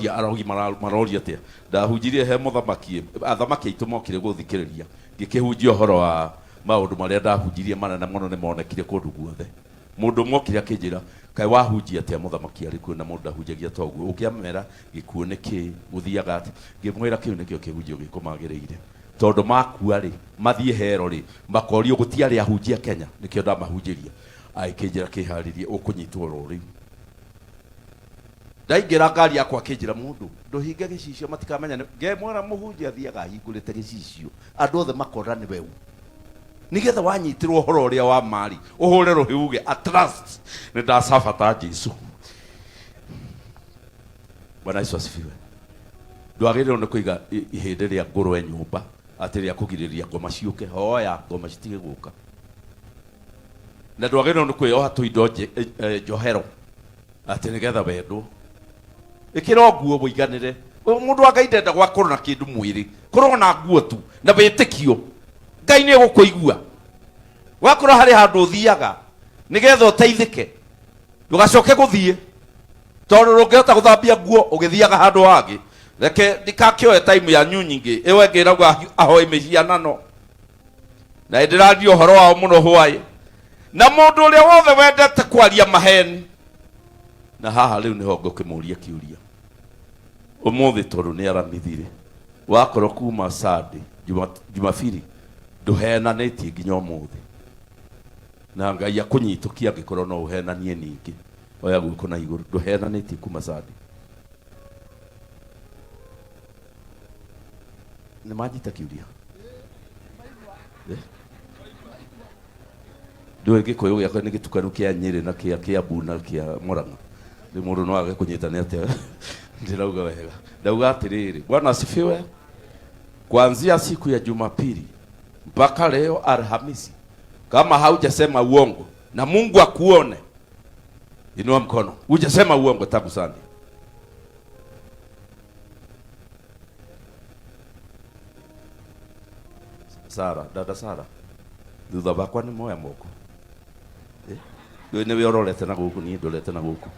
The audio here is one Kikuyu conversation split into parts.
Arogi maroria atia? Ndahunjirie he mũthamaki, athamaki aitũ mokire gũthikĩrĩria, ngĩkĩhunjia ũhoro wa maũndũ marĩa ndahunjirie manene mũno nĩ monekire kũndũ guothe. Mũndũ ũmwe okire akĩnjĩra, kaĩ wahunjia atĩa mũthamaki arĩ kuo na mũndũ ndahunjagia ta ũguo? Ũngĩamera gĩkuũ nĩ kĩĩ, gũthiaga atĩa? Ngĩmwĩra kĩu nĩkĩo kĩhunjio gĩkũmagĩrĩire, tondũ makua rĩ, mathiĩ hero rĩ, makorio gũtiarĩ ahunjia Kenya, nĩkĩo ndamahunjĩria. Agĩkĩnjĩra kĩharĩrie ũkũnyitwo oro rĩu. Ndaingĩra ngari yakwa akĩnjĩra mũndũ ndũhinge gĩcicio matikamenya nĩ ngemwĩra mũhunjia athiaga ahingũrĩte gĩcicio andũ othe makona nĩwe u nĩgetha wanyitĩrwo ũhoro ũrĩa wa mari ũhũre rũhĩ uge at last nĩ ndacabata Jesu. Bwana Yesu asifiwe. Ndwagĩrĩirwo nĩ kũiga ihĩndĩ rĩa ngũrwe nyũmba atĩ rĩa kũgirĩrĩria ngoma ciũke. Hoya ngoma citige gũka. Na ndwagĩrĩirwo nĩ kwĩyoha tũindo njohero atĩ nĩgetha wendwo. Ĩkĩra nguo ũiganĩre. Mũndũ wa Ngai ndenda gwakorwo na kĩndũ mwĩrĩ, korwo na nguo tu na wĩtĩkio, Ngai nĩ egũkũigua. Wakorwo harĩ handũ ũthiaga nĩgetha ũteithĩke, ndũgacoke gũthiĩ tondũ ndũngĩhota gũthambia nguo ũgĩthiaga handũ hangĩ. Reke ndikakĩoe time yanyu nyingĩ, ĩyo ĩngĩ ĩrauga ahoe mĩhianano na ndĩraria ũhoro wao mũno hwaĩ na mũndũ ũrĩa wothe wendete kwaria maheni. Na haha rĩu nĩho ngũkĩmũria kĩũria ũmũthĩ, tondũ nĩ aramithire wakorwo kuma Sunday Jumapili ndũhenanĩtie nginya ũmũthĩ, na Ngai akũnyitũkia angĩkorwo no ũhenanie ningĩ. Oya guoko na igũrũ, ndũhenanĩtie kuma Sunday. Nĩ manjita kĩũria? Ndũĩ gĩkũyũ gĩakwa nĩ gĩtukanu kĩa Nyĩrĩ na kĩa Kĩambu na kĩa Mũrang'a. Rĩu mũndũ no age kũnyita nĩ atĩa ndĩrauga wega. Ndauga atĩrĩrĩ, Bwana asifiwe. Kuanzia siku ya Jumapili mpaka leo Alhamisi, kama haujasema uongo na Mungu akuone, inua mkono. Hujasema uongo tangu Sunday. Sara, dada Sara, thutha wakwa nĩ moya moko. Eh? Ndũĩ nĩwe ũrorete na gũkũ, niĩ ndorete na gũkũ.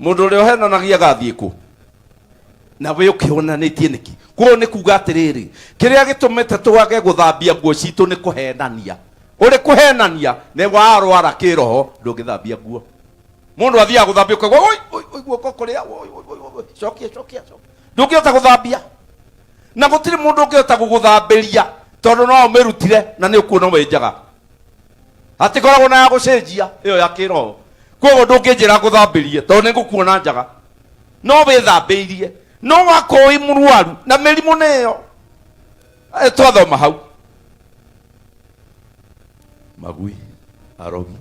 Mũndũ ũrĩa ũhenanagia agathiĩ kũ? Na we ũkĩonanĩtie nĩkĩ? Koguo nĩ kuga atĩrĩrĩ, kĩrĩa gĩtũmĩte twage gũthambia nguo citũ nĩ kũhenania. Ũrĩ kũhenania nĩ warwara kĩroho, ndũngĩthambia nguo. Mũndũ athiaga gũthambia ũkaigua oi oi oi guoko kũrĩa oi oi oi oi, cokia cokia cokia, ndũngĩhota gũthambia. Na gũtirĩ mũndũ ũngĩhota gũgũthambĩria tondũ no ũmĩrutire na nĩ ũkuona wĩ njega. Hatikoragwo na ya gũcenjia ĩyo ya kĩroho. Koguo ndũngĩnjĩra ngũthambĩrie tondũ nĩ ngũkuona njaga. No wĩthambĩirie, no wakorwo wĩ mũrwaru na mĩrimũ nĩyo twathoma hau. Magui arogi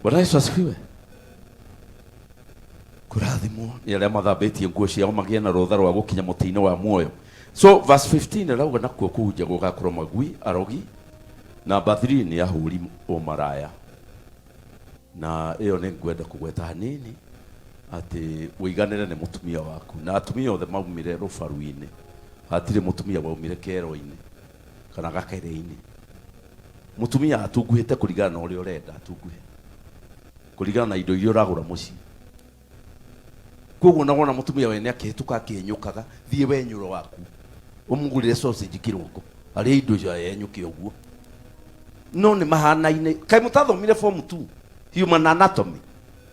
Bwana Yesu asifiwe. Kũrathimwo nĩ arĩa mathambĩtie nguo ciao magĩe na rũtha rwa gũkinya mũtĩ-inĩ wa muoyo. So verse 15 ĩrauga nakuo kũhunja gũgakorwo magui arogi. Namba 3 nĩ ahũri ũmaraya. Na ĩyo nĩ ngwenda kũgweta hanini atĩ ũiganĩre nĩ mũtumia waku. Na atumia othe maumire rũbaru-inĩ, hatirĩ mũtumia waumire kero-inĩ kana gakere-inĩ. Mũtumia atunguhĩte kũringana na ũrĩa ũrenda atunguhe, kũringana na indo iria ũragũra mũciĩ. Koguo na wona mũtumia wene akĩhĩtũka akĩenyũkaga, thiĩ wenyũro waku ũmũgũrĩre sausage kĩroko, arĩe indo icio enyũke ũguo. No nĩ mahanaine. Kaĩ mũtathomire form 2 human anatomy?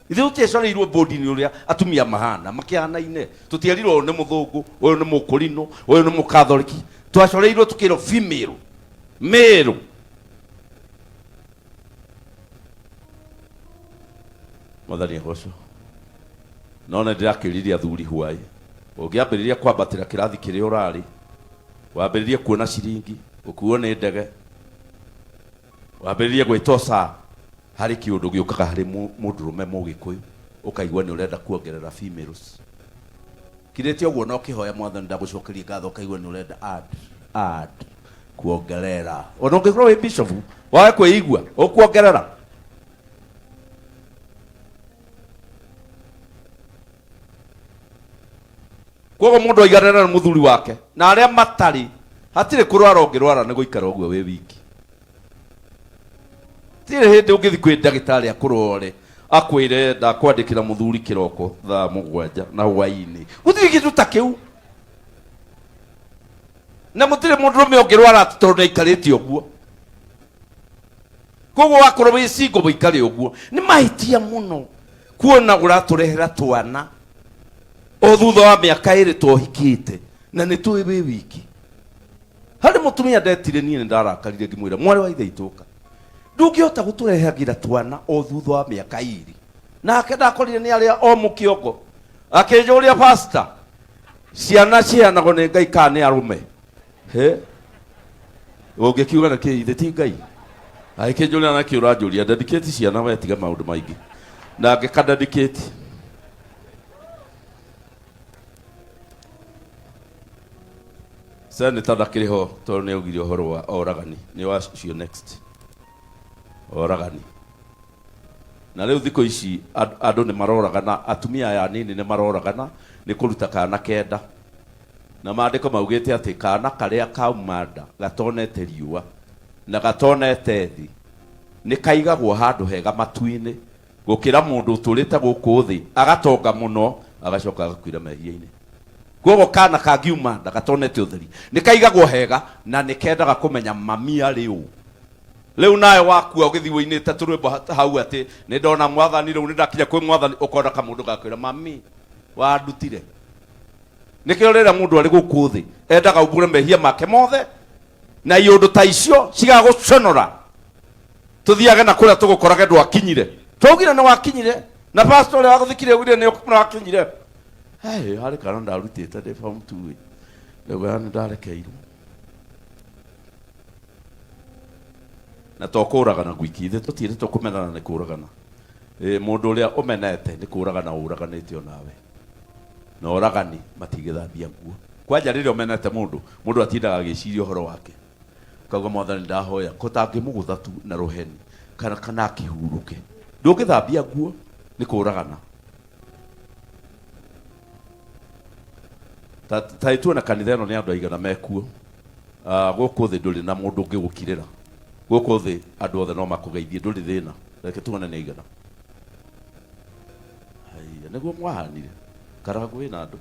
Ithuĩ tũtiacoreirwo bodi-inĩ ũrĩa atumia mahana, makĩhanaine. Tũtierirwo ũyũ nĩ mũthũngũ, ũyũ nĩ mũkũrinũ, ũyũ nĩ mũkatholiki. Twacoreirwo tũkĩrwo female, male. Mwathani agocwo. No nĩ ndĩrakĩririe athuri hwaĩ. Ũngĩambĩrĩria kwambatĩra kĩrathi kĩrĩa ũrarĩ, wambĩrĩrie kuona ciringi, ũkuo nĩ ndege, wambĩrĩrie gwĩtoca harĩ kĩũndũ gĩũkaga harĩ mũndũrũme mũgĩkũyũ, ũkaigua nĩ ũrenda kuongerera females. Kirĩte ũguo na ũkĩhoya Mwathani ndagũcokerie ngatho, ũkaigua nĩ ũrenda add, add, kuongerera. Ona ũngĩkorwo wĩ bishop, wage kwĩigua, ũkuongerera. Koguo mũndũ aiganĩre na mũthuri wake na arĩa matarĩ, hatirĩ kũrwara ũngĩrwara nĩ gũikara ũguo wĩ wiki. Tirĩ hĩndĩ ũngĩthiĩ kwĩ ndagĩtarĩ akũrore akwĩre ndakwandĩkĩra mũthuri kĩroko thaa 7 na hwaĩ-inĩ. Gũtirĩ kĩndũ ta kĩu. Na gũtirĩ mũndũrũme ũngĩrwara atĩ tondũ nĩaikarĩte ũguo. Koguo wakorwo wĩ single wĩikare ũguo. Nĩ mahĩtia mũno kuona ũratũrehera twana o thutha wa mĩaka 2 twohikĩte na nĩ tũĩ wĩ wiki. Harĩ mũtumia ndetire niĩ nĩ ndarakarire ngĩmwĩra mwarĩ wa ithe itũka ndũngĩhota gũtũrehagĩra twana o thutha wa mĩaka 2. Nake ndakorire nĩ arĩa o mũkĩongo akĩnjũria pastor, ciana ciheanagwo nĩ Ngai kana nĩ arũme? He ũngĩkiuga na kĩ ithe ti Ngai? Agĩkĩnjũria na kĩ ũranjũria dedicate ciana we tiga maũndũ maingĩ. Na ngĩka dedicate. Senator ndakĩrĩ ho tondũ nĩ augire ũhoro wa oragani. Nĩ wacio next. Oragani. Na rĩu thikũ ici andũ nĩ maroragana, atumia aya anini nĩ maroragana nĩ kũruta kana kenda. Na maandĩko maugĩte atĩ kana karĩa kauma nda gatonete riũa na gatonete thĩ nĩ kaigagwo handũ hega matu-inĩ gũkĩra mũndũ ũtũrĩte gũkũ thĩ agatonga mũno agacoka agakuĩra mehia-inĩ. Koguo kana kangiuma nda gatonete ũtheri nĩ kaigagwo hega na nĩ kendaga kũmenya mami arĩ ũ. Rĩu nawe wakua ũgĩthiĩ ũinĩte tũrwĩmbo hau atĩ nĩ ndona mwathani, rĩu nĩ ndakinya kwĩ mwathani, ũkona kamũndũ gakwĩra mami wandutire. Nĩkĩo rĩrĩa mũndũ arĩ gũkũ thĩ endaga umbũre mehia make mothe na iũndũ ta icio cigagũconora tũthiage na kũrĩa tũgũkorage ndwakinyire. Twaugire nĩ wakinyire na pastor ũrĩa wagũthikire augire nĩ wakinyire. Hey, harĩ kana ndarutĩte ndĩ form 2 ĩ. Ndauga nĩ ndarekeirwo. Na to kũragana gwiki, ithuĩ tũtiĩrĩtwo kũmenana nĩ kũragana. Mũndũ ũrĩa ũmenete nĩ kũragana ũraganĩte onawe. Na oragani matingĩthambia nguo. Kwanja rĩrĩa ũmenete mũndũ, mũndũ atindaga agĩciria ũhoro wake. Ukauga mwathani ndahoya ko tangĩmũgũtha tu na rũheni kana akĩhurũke. Ndũngĩthambia nguo nĩ kũragana. Ta tuona kanitha ĩno nĩ andũ aigana mekuo. Gũkũ thĩ ndũrĩ na mũndũ ũngĩgũkirĩra. Gũkũ thĩ andũ othe no makũgeithie, ndũrĩ thĩna. Reke tuone nĩ aigana. Haiya, nĩguo mwahanire. Karangũ wĩna andũ.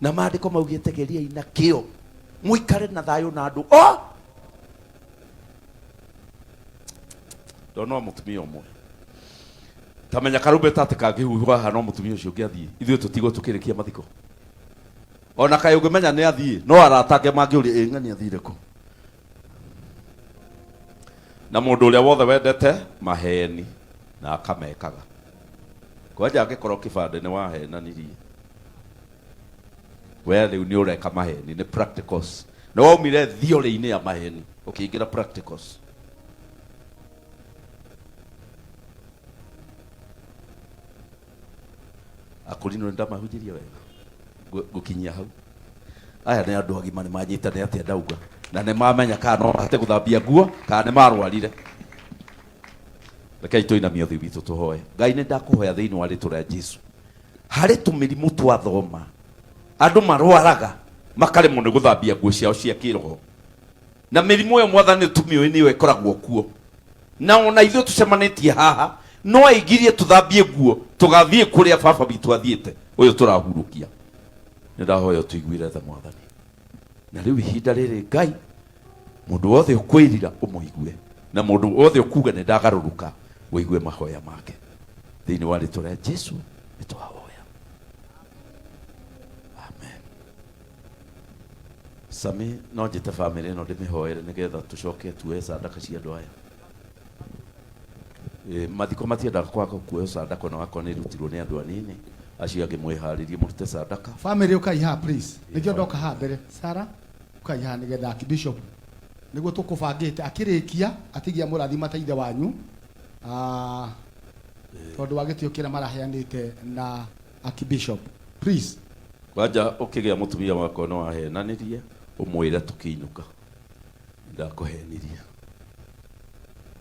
Na maandĩko maugĩte geriai na kĩo mũikare na thayũ na andũ o. Ndona o mũtumia ũmwe. Tamenya karumbeta atĩ kangĩhuhwo haha no mũtumia ũcio ũngĩ athiĩ. Ithuĩ tũtigwo tũkĩrĩkia mathiko. Ona kaĩ ũngĩmenya nĩ athiĩ, no arata ake mangĩũria ĩ ng'ani athire kũ. Na mũndũ ũrĩa wothe wendete maheni na akamekaga. Kwanja angĩkorwo kĩbandĩ nĩ wahenanirie, we rĩu nĩ ũreka maheni, nĩ practicals. Nĩ waumire theory-inĩ ya maheni ũkĩingĩra practicals. Akũrinũ nĩ ndamahunjĩria wega. Ngũkinyia hau. Aya nĩ andũ agima nĩ manyita nĩ atĩa ndauga. Na nĩ mamenya kana no mahote gũthambia nguo kana nĩ marwarire. Rekei tũinamie ũthiũ witũ tũhoe. Ngai nĩ ndakũhoya thĩinĩ wa rĩtwa rĩa Jesu. Harĩ tũmĩrimũ twathoma andũ marwaraga makaremwo nĩ gũthambia nguo ciao cia kĩroho. Na mĩrimũ ĩyo mwathani tũmĩũĩ nĩyo ĩkoragwo kuo. Na ona ithuĩ tũcemanĩtie haha no aigirie tũthambie nguo tũgathiĩ kũrĩa baba witũ athiĩte ũyũ tũrahurũkia. Nĩ ndahoya ũtũiguĩre tha mwathani. Na rĩu ihinda rĩrĩ Ngai, mũndũ wothe ũkwĩrira ũmũigue, na mũndũ wothe ũkuga nĩ ndagarũrũka ũigue mahoya make. Thĩinĩ wa rĩtwa rĩa Jesu nĩ twahoya. Amen. Sami, no njĩte famĩlĩ ĩno ndĩmĩhoere nĩgetha tũcoke tuoe sadaka cia andũ aya. Mathiko matiendaga kwaga kuoywo sadaka ona wakorwo nĩ irutirwo nĩ andũ anini. Acio angĩ mwĩharĩrie mũrute sadaka. Famĩlĩ ũkai haha please. Nĩkĩo ndoka haha mbere. Sarah ũkai haha nĩgetha Archbishop nĩguo tũkũbangĩte akĩrĩkia atigie mũrathima ta ithe wanyu. Tondũ wa gĩtĩo kĩrĩa maraheanĩte na Archbishop. Please. Kwanja ũkĩgĩa mũtumia wakwa nĩ wahenanirie ũmwĩre tũkĩinũka ndakũhenirie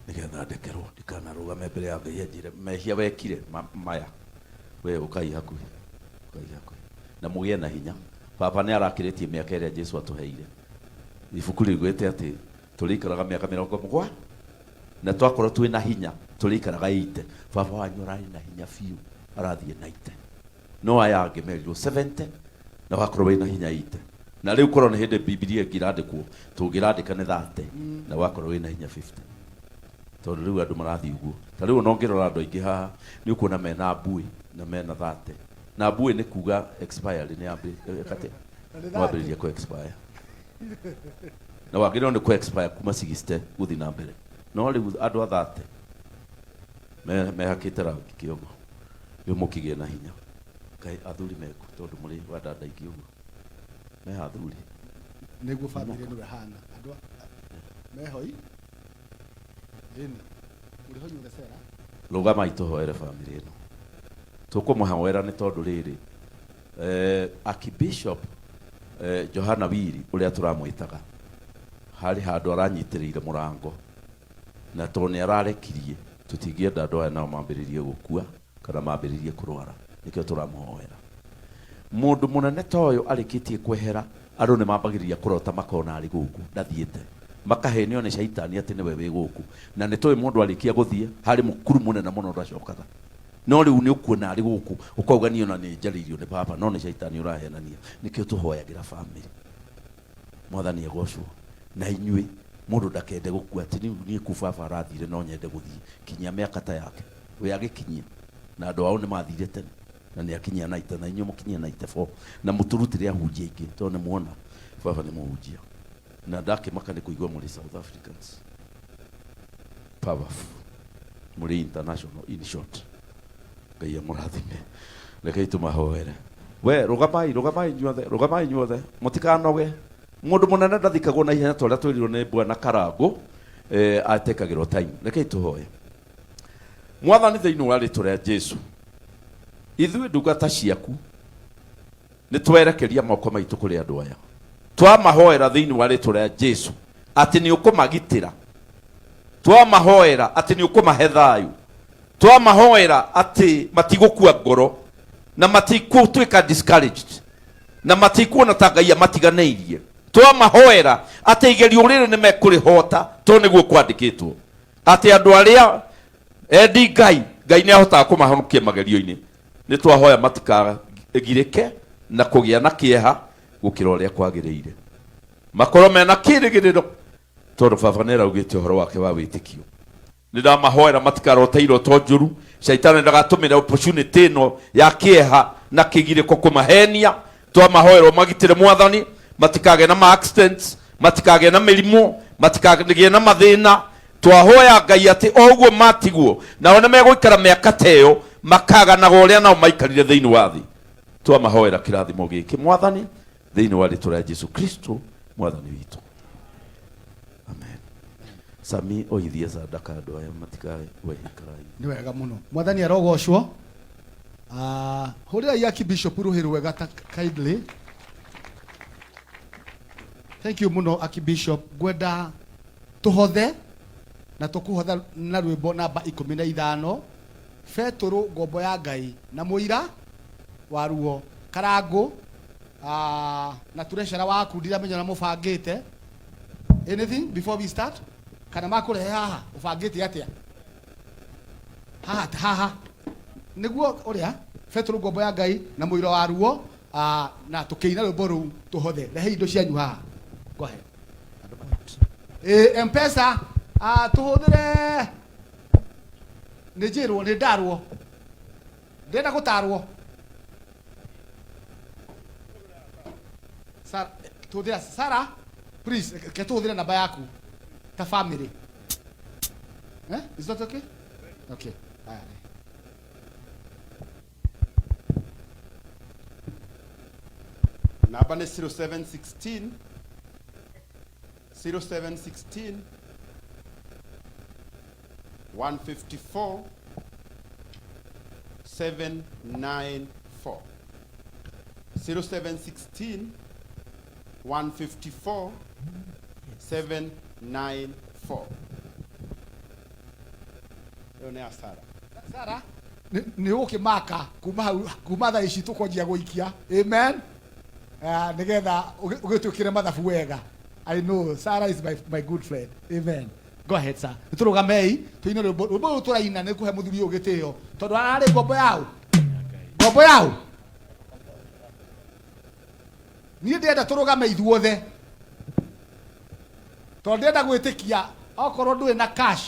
nĩgetha ndekerwo ndikanarũgame mbere ya Ngai anjĩre mehia wekire maya we ũkai hakuhĩ. Ngai akũhe na mũgĩe na hinya. Baba nĩ arakĩrĩtie mĩaka ĩrĩa Jesu atũheire. Ibuku riugĩte atĩ tũrĩikaraga mĩaka 70 na twakorwo twĩ na hinya tũrĩikaraga 80. Baba wanyu ararĩ na hinya biũ, arathiĩ 90. No aya angĩ merirwo 70 na wakorwo wĩna hinya 80. Na rĩu korwo nĩ hĩndĩ Bibilia ĩngĩrandĩkwo tũngĩrandĩka nĩ 30 na wakorwo wĩna hinya 50. Tondũ rĩu andũ marathiĩ ũguo. Ta rĩu ona ũngĩrora andũ aingĩ haha nĩ ũkuona mena mbuĩ na mena 30. Na mbuĩ nĩ kuga expiry nĩ kate wambĩrĩria kũ expire. Na wagĩrĩirwo nĩ kũ expire kuma 60 gũthiĩ na mbere. No rĩu andũ a 30 mehakĩte rangi kĩongo. Rĩu mũkĩgĩe na hinya. Kaĩ athuri meku tondũ mũrĩ wandanda aingĩ ũguo. Meha athuri. Nĩguo bamĩrĩ ĩno ĩhana. Andũ mehoi. Ĩni. Mũrĩ ho inyuothe Sera. Rũgamai tũhoere bamĩrĩ ĩno. Tũkũmũhoera nĩ tondũ rĩrĩ, Archbishop Johana Wiri ũrĩa tũramwĩtaga harĩ handũ aranyitĩrĩire mũrango, na tondũ nĩ ararekirie tũtingĩenda andũ aya nao mambĩrĩrie gũkua kana mambĩrĩrie kũrwara, nĩkĩo tũramũhoera. Mũndũ mũnene ta ũyũ arĩkĩtie kwehera, andũ nĩ mambagĩrĩria kũrota makona arĩ gũkũ ndathiĩte, makahenio nĩ caitani atĩ nĩwe wĩ gũkũ, na nĩ tũĩ mũndũ arĩkia gũthiĩ harĩ mũkuru mũnene mũno ndacokaga. No rĩu nĩ ũkuona arĩ gũkũ ũkauga niĩ ona nĩ njarĩirio nĩ baba, no nĩ caitani ũrahenania. Nĩkĩo tũhoyagĩra bamĩrĩ. Mwathani agocwo. Na inyuĩ mũndũ ndakende gũkua atĩ rĩu niĩ ku baba arathire no nyende gũthiĩ kinyia mĩaka ta yake. We agĩkinyia na andũ ao nĩ mathire tene na nĩ akinyia 90 na inyuĩ mũkinyie 94 na mũtũrutĩre ahunjia aingĩ tondũ nĩ muona baba nĩ mũhunjia. Na ndakĩmaka nĩ kũigua mũrĩ South Africans. Powerful. Mũrĩ international in short. Ngai amũrathime. Rekei tũmahoere. We rũgamai, rũgamai inyuothe, rũgamai inyuothe, mũtikanoge. Mũndũ mũnene ndathikagwo na ihenya ta ũrĩa twĩrirwo nĩ Bwana Karangũ, atekagĩrwo time. Rekei tũhoe. Mwathani, thĩinĩ wa rĩtwa rĩa Jesu, ithuĩ ndungata ciaku nĩ twerekeria moko maitũ kũrĩ andũ aya. Twamahoera thĩinĩ wa rĩtwa rĩa Jesu atĩ nĩ ũkũmagitĩra. Twamahoera atĩ nĩ ũkũmahe thayũ. Twamahoera atĩ matigũkua ngoro na matigũtuĩka discouraged na matikuona ta Ngai amatiganĩirie. Twamahoera atĩ igerio rĩrĩ nĩ mekũrĩhota tondũ nĩguo kwandĩkĩtwo atĩ andũ arĩa endi Ngai, Ngai nĩ ahotaga kũmahonokia magerio-inĩ. Nĩ twahoya matikagirĩke na kũgĩa na kĩeha gũkĩra ũrĩa kwagĩrĩire, makorwo mena kĩrĩgĩrĩro tondũ baba nĩ araugĩte ũhoro wake wa wĩtĩkio. Nĩ ndamahoera matikarote iroto njũru, caitani ndagatũmĩre opportunity ĩno ya kĩeha na kĩgirĩko kũmahenia. Twamahoera ũmagitĩre Mwathani, matikagĩe na ma accidents, matikagĩe na mĩrimũ, matikagĩe na mathĩna. Twahoya Ngai atĩ o ũguo matigwo nao nĩ megũikara mĩaka ta ĩyo makaganaga ũrĩa nao maikarire thĩinĩ wa thĩ. Twamahoera kĩrathimo gĩkĩ Mwathani thĩinĩ wa rĩtwa rĩa Jesu Kristo Mwathani witũ, amen. Sami oithie sadaka andũ aya matikae weikarai. Nĩ wega mũno. Mwathani arogocwo. Hũrĩrai Archbishop rũhĩ rwega ta kindly. Thank you mũno Archbishop. Ngwenda tũhothe na tũkũhotha na rwĩmbo namba 15, Betũrũ ngombo ya Ngai na mũira wa ruo Karangũ, na treasurer waku ndiramenya ũrĩa mũbangĩte. Anything before we start? Kana makũrehe haha ũbangĩte atĩa? Haha haha nĩguo ũrĩa Betũrũ ngombo ya Ngai na mũira wa ruo, na tũkĩina rwĩmbo rũu tũhothe. Rehe indo cianyu haha. Go ahead. M-Pesa, tũhũthĩre nĩ njĩrwo nĩ ndarwo ndĩrenda gũtarwo. Sara, tũhũthĩra Sara, please ke tũhũthĩre namba yaku ta family. Is that okay? Okay. Haya. Namba nĩ 0716 0716 154 794 0716 154 794. Ĩyo nĩ ya Sara. Sara, Nĩ ũgũkĩmaka kuma hau, kuma thaa ici tũkwanjia gũikia. Amen. Nĩgetha ũgĩtwĩkĩre mathabu wega. I know Sarah is my good friend. Amen. Go ahead, sir. Nĩ tũrũgamei tũine rwĩmbo. Rwĩmbo rũrũ tũraina nĩ kũhe mũthuri ũyũ gĩtĩo, tondũ ararĩ ngombo yao, ngombo yao. Niĩ ndĩrenda tũrũgame ithuothe, tondũ ndĩrenda gwĩtĩkia okorwo ndũrĩ na cash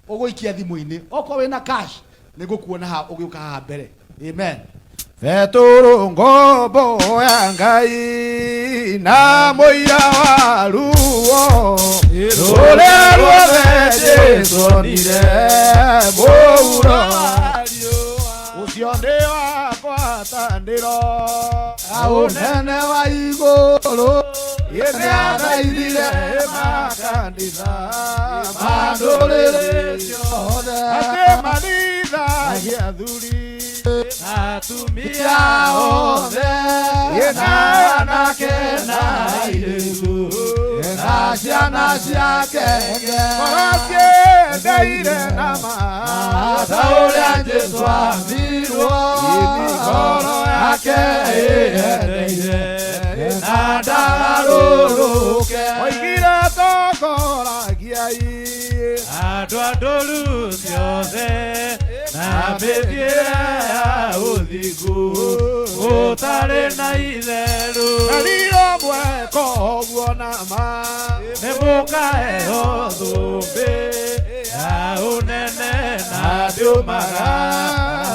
ũgũikia thimũ-inĩ, okorwo wĩna cash nĩ ngũkuona ha ũgĩũka haha mbere. Amen. Petũrũ ngombo ya Ngai na mũira wa ruo rũrĩa ruothe Jesũ onire mũhuro ũcio nĩ wa ngwatanĩro Ũnene wa igũrũ. Nĩathaithire makanitha ma ndũrĩrĩ ciothe atĩ marithagie athuri atumia othe na anake na airĩtu na ciana ciake ngoro ciendeire na ma ta ũrĩa Jesũ ambirwo, ngoro yake ĩyendeire na ndagarũrũke. Oigire tongoragiai andũ a ndũru ciothe na mĩthiĩre ya ũthingu gũtarĩ na itherũ. Nario mweko ũguo na ma nĩ mũkaheo thũmbĩ ya ũnene na ndĩũmaga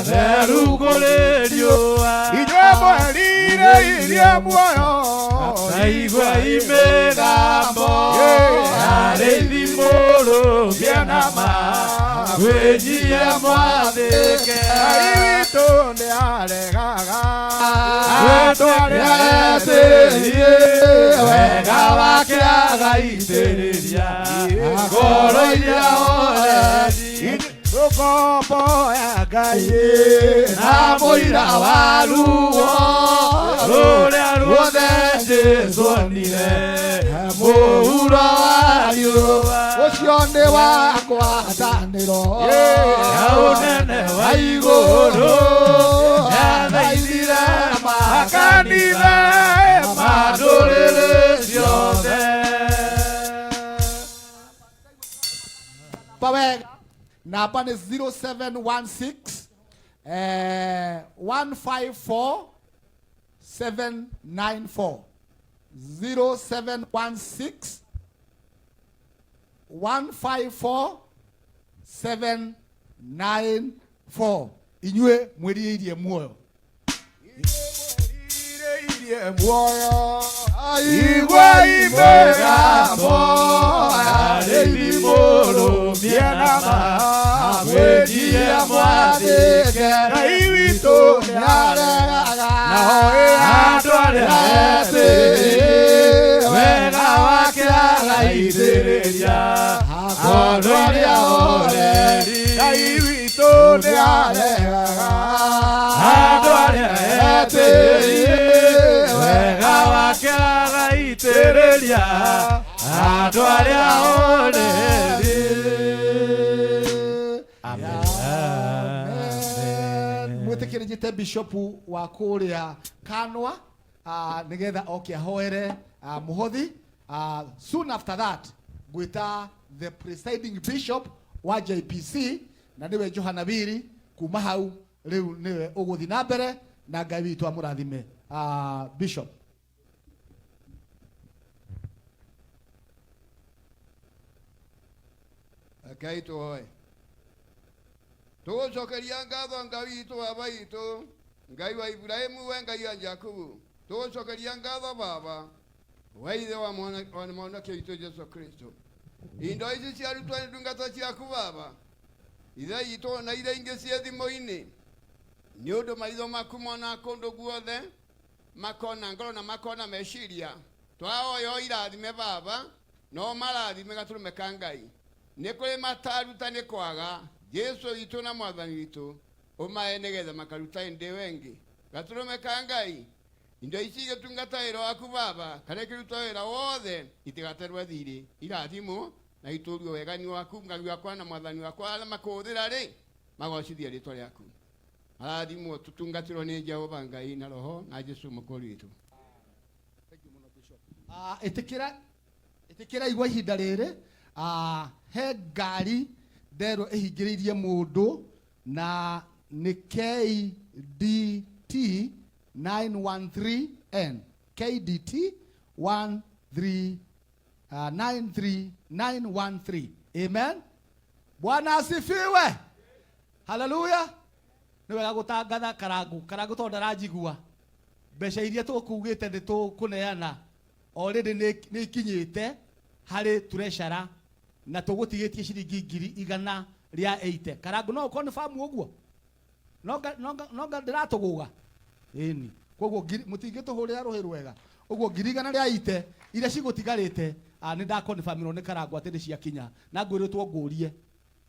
theru kũrĩ riũa. Inyuĩ mwerirĩirie muoyo Naigua imĩgambo arĩithi mũrũmie na ma wĩnyie mwathĩke. Ngai witũ nĩaregaga andũ arĩa etĩie wega wake agaitĩrĩria ngoro iria horeri. Ngombo ya Ngai na mũira wa ruo rũrĩa ruothe Jesũ onire mũhuro wa riũa ũcio nĩ wa ngwatanĩro ya ũnene wa igũrũ nĩathaithire makanitha ma ndũrĩrĩ ciothe. Pa wega, namba nĩ 0716 154 794, 0716 154 794. Inyuĩ mwĩrirĩirie muoyo. Irie muoyo igua imĩgambo arĩithi mũrũmie na ma mwĩnyie mwathĩke. Ngai witũ nĩaregaga naho andũ arĩa etĩie wega wake agaitĩrĩria ngoro iria horeri. Ngai witũ nĩaregaga andũ arĩa etĩie wega wake agaitĩrĩria andũ arĩa horeri. Amen. Mwĩtĩkĩre njĩte bishopu wa kũrĩa Kanwa nĩgetha oke ahoere mũhothi. Soon after that ngwĩta the presiding bishop wa JPC na nĩwe Johana Wiri. Kuma hau rĩu nĩwe ũgũthiĩ na mbere na Ngai witũ amũrathime. Bishop. Rekei tũhoe. Tũgũcokeria ngatho Ngai witũ, Baba witũ, Ngai wa Ibrahimu, we Ngai wa Jakubu. Tũgũcokeria ngatho Baba, we ithe wa mwanake witũ Jesu Kristo. Indo ici ciarutwo nĩ ndungata ciaku Baba, ithe witũ na iria ingĩ ciĩ thimũ-inĩ, nĩ ũndũ maitho maku monaga kũndũ guothe, makona ngoro na makona meciria. Twahoya irathime Baba, no marathime gatũrũme ka Ngai. Nĩ kũrĩ mataruta nĩ kwaga Jesu witũ na mwathani witũ ũmae nĩgetha makaruta ĩndĩ wengi. Gatũrũme ka Ngai, indo ici igĩtungata wĩra waku Baba, kana ikĩruta wĩra wothe itigaterwo thirĩ, irathimwo na itũrio wegani waku Ngai wakwa na mwathani wakwa, arĩa makũhũthĩra rĩ magocithie rĩtwa rĩaku. Arathimwo tutungatirwo ni Jehova Ngai na roho na Jesu mukuri witu. Itikira itikira igwa ihinda riri, he ngari nderwo ihingiriirie mundu na ni KDT 913N, KDT 13 93913. Amen. Bwana asifiwe. Haleluya. Nĩ wega gũtangatha Karangu. Karangu tondũ ndaranjigua, mbeca iria tũkugĩte nĩ tũkũneana already nĩ ikinyĩte harĩ treasurer na tũgũtigĩtie ciringi 180,000. Karangu, no ũkorwo nĩ famu ũguo nonga ndĩratũgũga ĩni, koguo mũtingĩtũhũrĩra rũhĩ rwega ũguo 180,000 iria cigũtigarĩte. Nĩ ndakonfirmĩrwo nĩ Karangu atĩ nĩ ciakinya na ngwĩrĩtwo ngũrie.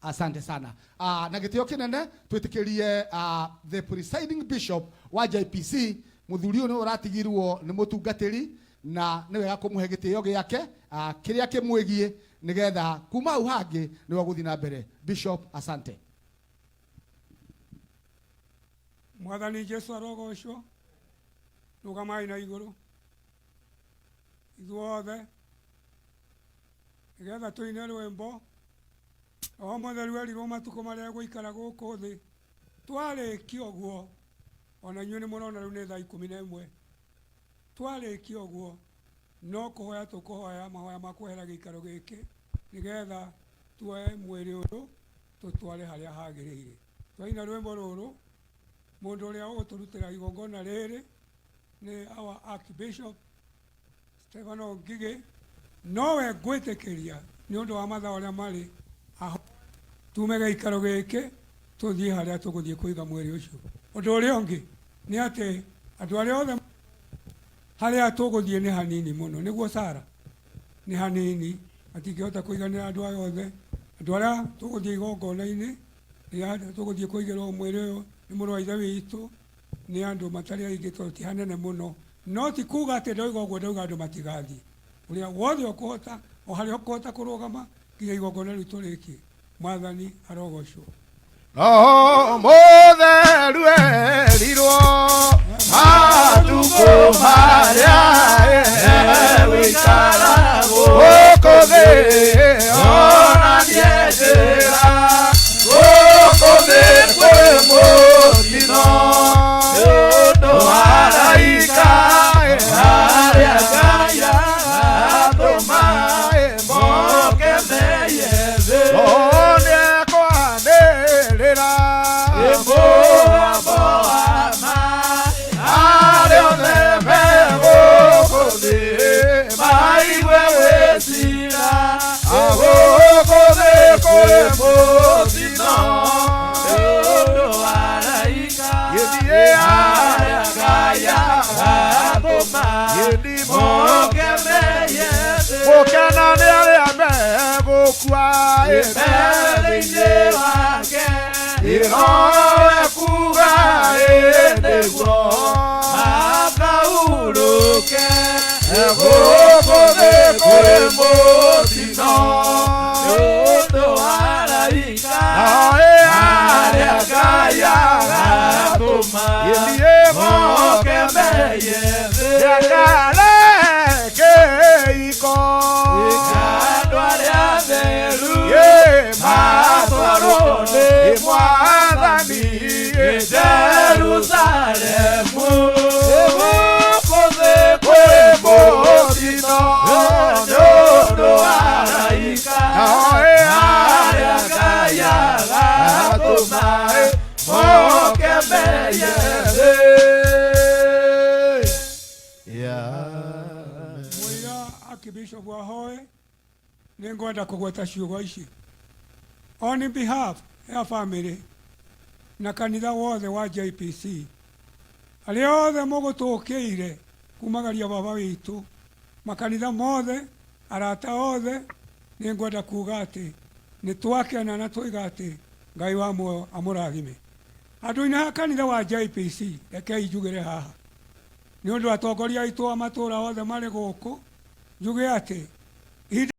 Asante sana. Na gĩtĩo kĩnene twĩtĩkĩrie the presiding bishop wa JPC, mũthuri ũyũ nĩ ũratigirwo nĩ mũtungatĩri na nĩ wega kũmũhe gĩtĩo gĩake kĩrĩa kĩmwĩgiĩ nĩgetha kuma hau hangĩ nĩwe gũthiĩ na mbere. Bishop, asante. Mwathani Jesu arogocwo. Rũgamai na igũrũ ithuothe nĩgetha tũine rwĩmbo. Roho Mũtheru erirwo matukũ marĩa egũikara gũkũ thĩ. Twarĩkia ũguo, ona inyuĩ nĩ mũrona rĩu nĩ thaa 11, twarĩkia ũguo no kũhoya tũkũhoya mahoya ma kwehera gĩikaro gĩkĩ nĩgetha tuoye mwĩrĩ ũyũ tũtware harĩa hagĩrĩire. Twaina rwĩmbo rũrũ, mũndũ ũrĩa ũgũtũrutĩra igongona rĩrĩ nĩ our Archbishop Stefano Ngigĩ, nowe ngwĩtĩkĩria nĩ ũndũ wa mathaa ũrĩa marĩ aho tume gĩikaro gĩkĩ tũthiĩ harĩa tũgũthiĩ kũiga mwĩrĩ ũcio. Ũndũ ũrĩa ũngĩ nĩ atĩ andũ arĩa othe harĩa tũgũthiĩ nĩ hanini mũno, nĩguo Sara, nĩ hanini, matingĩhota kũiganĩra andũ aya othe. Andũ arĩa tũgũthiĩ igongona-inĩ rĩrĩa tũgũthiĩ kũigĩrwo mwĩrĩ ũyũ nĩ mũrũ wa ithe witũ nĩ andũ matarĩ aingĩ tondũ ti hanene mũno. No ti kuga atĩ ndoiga ũguo ndauga andũ matigathiĩ. Ũrĩa wothe ũkũhota o harĩa ũkũhota kũrũgama nginya igongona rĩu tũrĩkie. Mwathani arogocwo. Roho Mũtheru erirwo matukũ marĩa egũikara gũkũ thĩ onanie njĩra. Gũkũ thĩ kwĩ mũtino nĩ ũndũ wa araika arĩa Ngai atũma moke meye thĩ. Roho nĩekwanĩrĩra mũgambo wa ma arĩa othe me gũkũ thĩ maigue wĩcira. Gũkũ thĩ kwĩ mũtino nĩ ũndũ wa araika gĩthiĩ arĩa Ngai atũma moke meye thĩ. Gũkena nĩ arĩa megũkua thĩinĩ wake, ĩrowe kuga ĩ nĩguo makahurũke. Gũkũ thĩ kwĩ mũtino nĩ ũndũ wa araika arĩa Ngai agatũma moke meye thĩ. Kĩiko andũ arĩa atheru matwarwo nĩ Mwathani Jerusalemu. Gũkũ thĩ kwĩ mũtino nĩ ũndũ wa araika arĩa Ngai agatũma moke meye thĩ. Mũira Archbishop ahoe, nĩ ngwenda kũgweta ciugo ici on behalf ya family na kanitha wothe wa JPC. Arĩa othe mũgũtũkĩire kumagaria baba witũ, makanitha mothe, arata othe, nĩ ngwenda kuga atĩ nĩ twakena na twoiga atĩ Ngai wa muoyo amũrathime. Andũ-inĩ ha kanitha wa JPC, rekei njugĩre haha nĩ ũndũ atongoria aitũ a matũũra othe marĩ gũkũ, njuge atĩ ihinda